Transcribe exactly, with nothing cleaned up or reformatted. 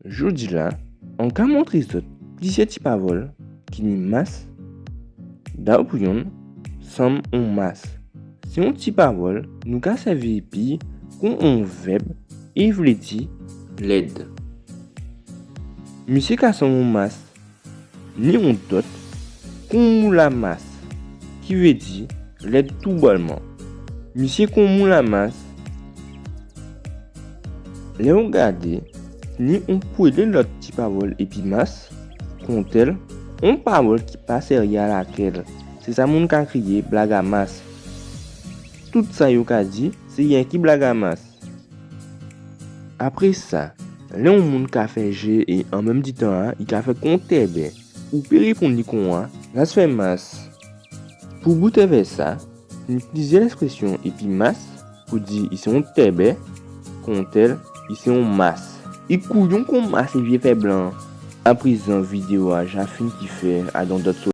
Jòdi-la, an ka montré zòt plizyè ti pawòl ki ni mas. Dabò pou yonn, sanm on mas. Sé on ti pawòl nou ka sèvi épi kon on vèb é i vlé di lèd. Misyé ka sanm on mas. Ni on dòt, kon on moul a mas, ki vlé di lèd toubòlman. Misyé kon on moul a mas. Lè ou gadé, ni on pwélé lòt ti pawòl épi mas, kontèl, on pawòl ki pa sèryé a lakèl. Sé sa moun ka kriyé blag a mas. Tout sa yo ka di, sé yenki blag a mas. Apré sa, lè on moun ka fè jé é an menm di tan-la, i ka fè kon tèbè, ou pé réponn li kon sa, las fè mas. Pou bout èvè sa, ni plizyè èksprésyon épi mas pou di i sé on tèbè, kontèl, i sé on mas. I kouyon kon mas é vyé fè blan. Aprézan vidéo-a ja fin, kifè adan dòt